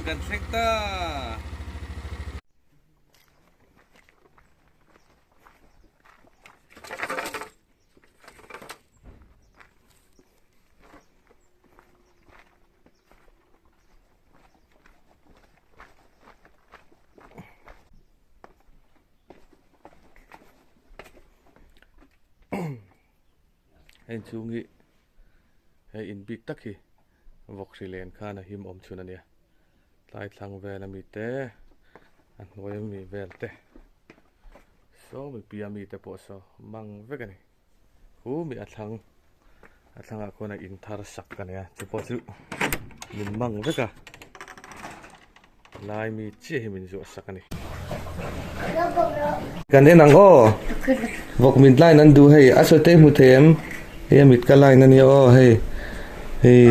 kan thleng ta. Heng chhung hi hei in bik tak hi vawk hri len khan a him awm chhun a nia tlai thlang vel ami te a hnuai ami vel te saw mipui ami te pawh saw mang vek a ni hu mi a thlang a thlangah khuan a in thar sak a nia chu pawh chu min mang vek a lai mi chiah hi min zuah sak a ni. Kan en ang aw vawk mit line an duh hei a sawi te hmu thei em hei a mit ka line a nia aw hei hei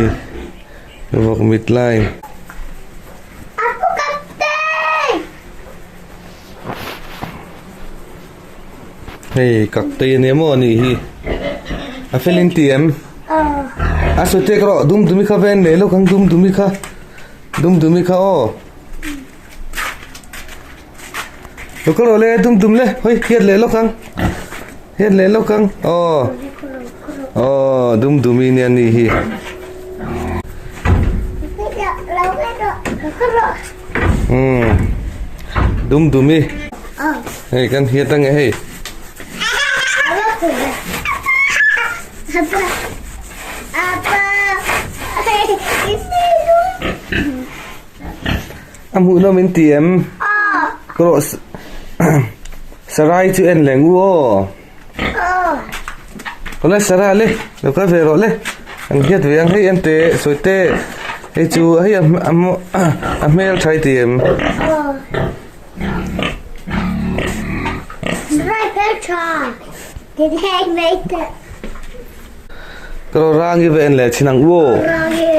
vawk mit line. Hei kaktei ania maw anih hi a felin ti em a sawi tek rawh dum dumi kha ven leh lawk ang dum dumi kha dum dumi kha aw lo kal rawh le dum dum le hawi hiat leh lawk ang hiat leh lawk ang aw aw dum dumi nia anih hi. Umm dum dumi hei kan hiat ange hei a hmuh nawm in ti em rawh sarai chu en leh ngu aw Awle Sarah le lo kal ve rawh le an hiat ve ang hei en teh sawi teh hei chu hei a a hmel tha i ti em Ka rawh rangi ve en leh chin ang u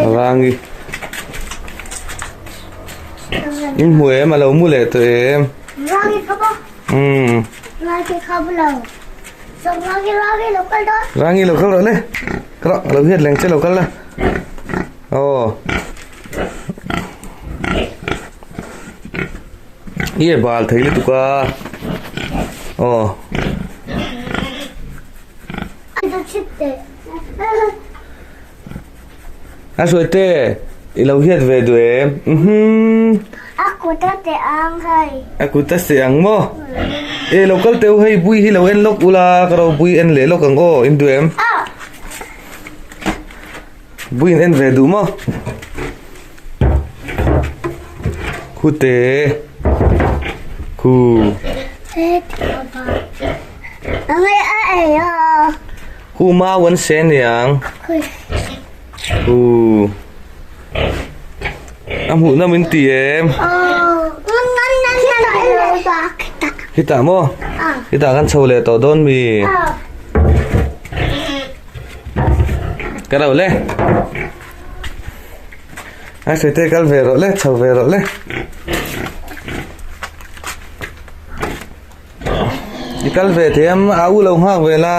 aw rangi in hmu em a lo mu leh tawh em Umm. Rangi lo kal rawh le. Ka rawh lo hiat leng che lo kal la. Aw. Ie bal thei lutuk a. Aw. A sawi te i lo hiat ve duh em? Uhmm. A kut a teh ang hei. A kut a seh ang maw? E lo kal teh u hei bui hi lo en lawk ula ka ro bui en leh lawk ang aw in duh em? Bui in en ve duh maw? Khu te khu. Khu mau an se niang. Khu. A hmuh na min ti em? Hitah maw? Hitah kan chho leh tawh dawn mi? Ka lo le. A sawi te kal ve rawh le, chho ve rawh le. I kal ve thei am, a u lo nghak ve la.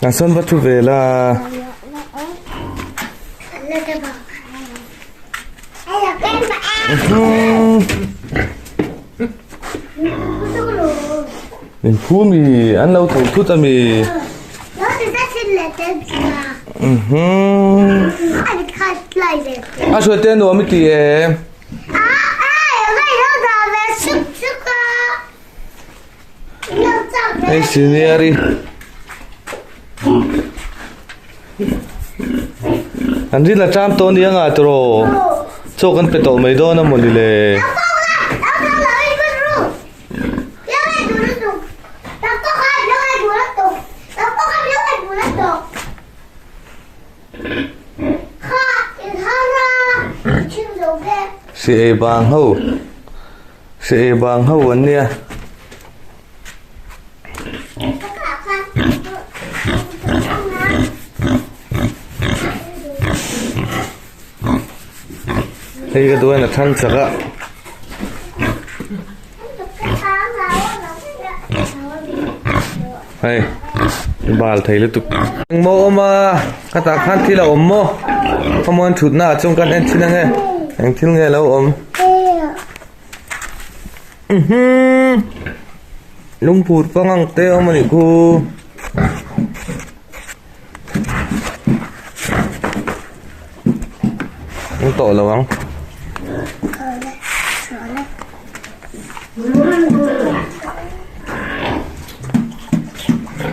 A sawn va thu ve la. Min phu mi an lo tho thut a mi. A hruai te nuam i ti em? Hei senior i An rin a ṭam tawh nia ngah tawh chaw kan pe tawh mai dawn a mawni le. Hri ei bang ho hri ei bang ho an nia. Hei ka duain a thang chak a. Hei bal thei lutuk. Engmaw awm a ka tah khan thil a awm maw khawmuan thutna ah chuan kan en thin ange eng thil nge lo awm uhmm lungphur pangang te a awm anih khu. An tawh lo ang.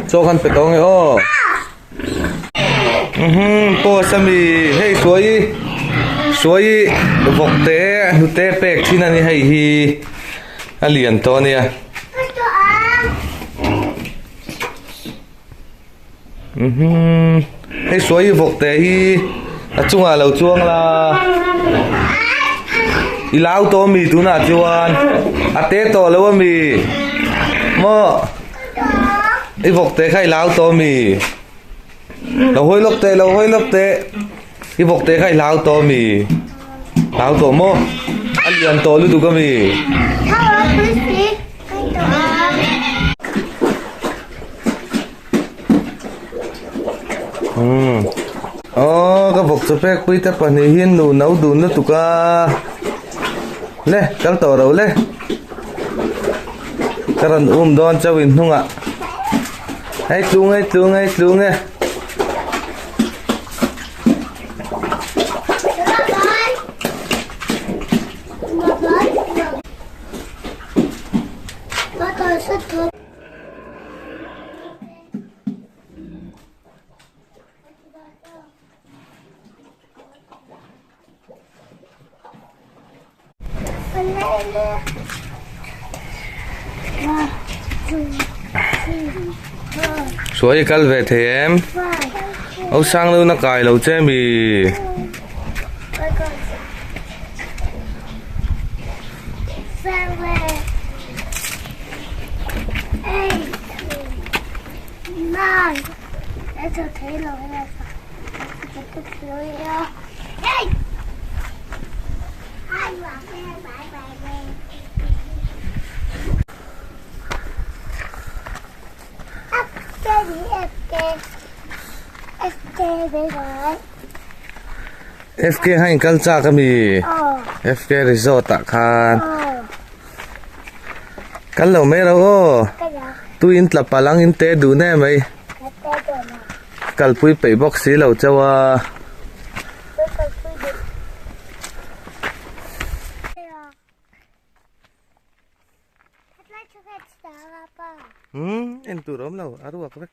Chaw khan pe tawh nge aw. Uhmm post ami hei suai suai vawk te hnute pek thin ani hei hi a lian tawh ania. Uhmm hei suai vawk te hi a chungah lo chuang la i lau tawh ami tunah chuan a te tawh lo ami maw i vawk te kha i lau tawh ami lo hawi lawk teh lo hawi lawk teh i vawk te kha i hlau tawh ami hlau tawh maw a lian tawh lutuk ami. Umm aw ka vawk chu pek pui te pahnih hi nu no dun lutuk a le kal tawh ro le ka rawn um dawn chauh in hnungah hei tlung e tlung e tlung e. Suai i kal ve thei em? Au sang deuh na kai lo che mi. FK ha in kal chak ami FK resort ah khan kal lo mai ro aw tu in tla palang in te duh em mai kalpui peih bawk si lo chauh a. Umm en tur a awm lo a ruak vek.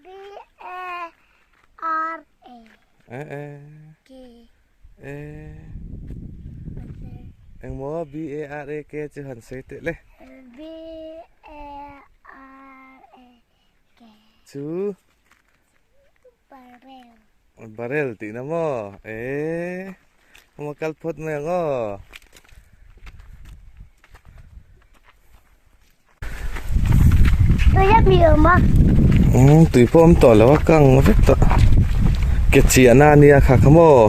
B A R A E E K E Engmaw B A R A K chu han sawi teh le. B A R A K Chu Barrel Barrel tihna maw e Engmaw kal phawt mai ang aw. Umm tui pawh awm tawh lo a kang vek tawh ke chiahna a nia kha kha maw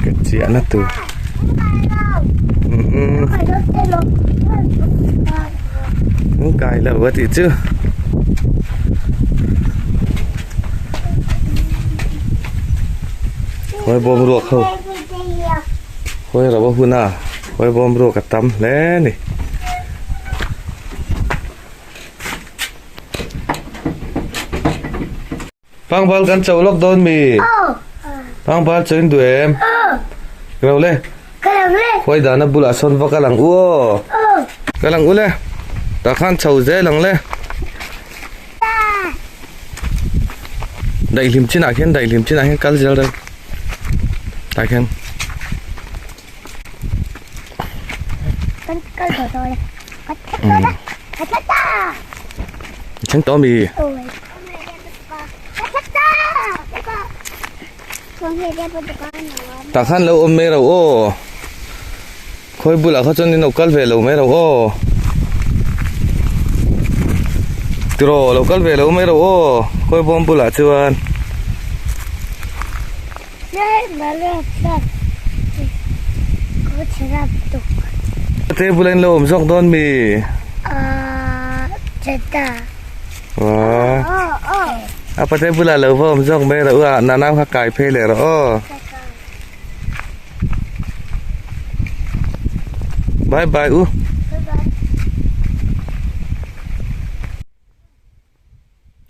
ke chiahna tur umm umm kai lo a tih chu. Khawi bawm ruak ho khawi rauh a hun a. Khawi bawm ruak a tam hle a ni. Pangbal kan chauh lawk dawn mi? Pangbal chauh in duh em? Ka lo le. Khawi dahna bulah sawn va kal ang u aw. Kal ang u le. Tah khan chho zel ang le. Daihlim chinah khian daihlim chinah khian kal zel reng. Tah khian. Thleng tawh ami? Tah khan lo awm mai ro aw. Khawi bulah kha chuan in lo kal ve lo mai ro aw. Tiraw lo kal ve lo mai ro aw khawi bawm bulah chuan. Te bulah in lo awm zawk dawn mi? A pate bulah lo va awm zawk mai rawh u a, nanau kha kai phei leh rawh aw. Bye bye u.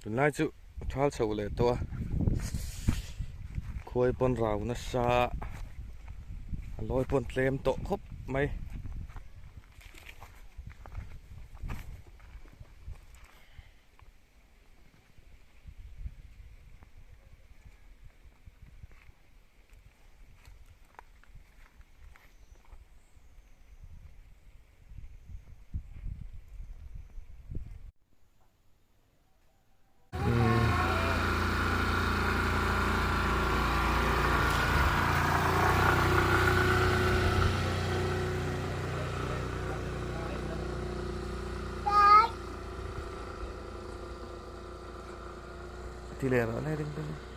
Tunlai chu thal chho leh tawh a, khuai pawn rau nasa a lawi pawn tlem tawh khawp mai. Ti leh rawh le ding ding.